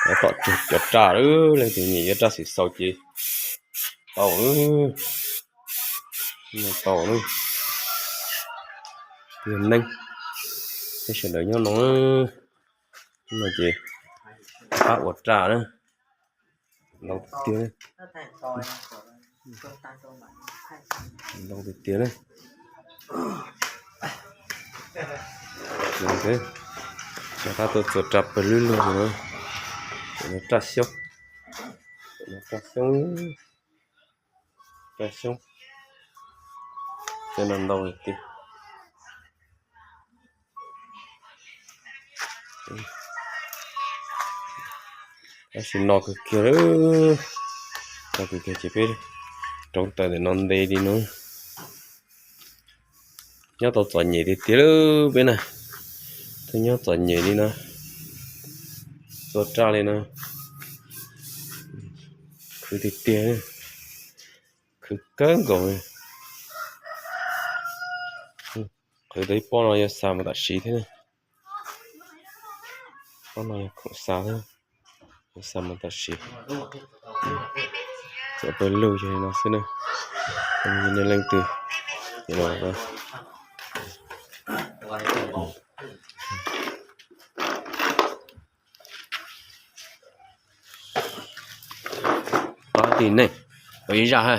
Tom cov raj lawm, leej twg nyiam yuav raj xim xaus ces tau lawm, tau lawm. Yog neeg, peb sawv daws nyob no, no ces pab ua raj na, ntau tiag tiag, ntau tiag tiag na. Rov qab tuaj txua raj pawg lug lug no, raj xyoob, raj xyoob, raj xyoob, tej no ntau tiag. Tab sis no kawg kiag, no kawg kiag ces peb rauv taws ntawm no ntev li no. Nyob tau txom nyem tiag tiag lawm peb na, twb nyob txom nyem li no, txua raj li no, khwv tiag tiag, khwv kawg nkaus. Qhwv tau ib pob no yuav xa mus tam sim thiab, pob no yog khoom xa thiab, yuav xa mus tam sim. Txua pawg lug yog li no xwb na, leej twg pab tim neej, ua ib zaj ha.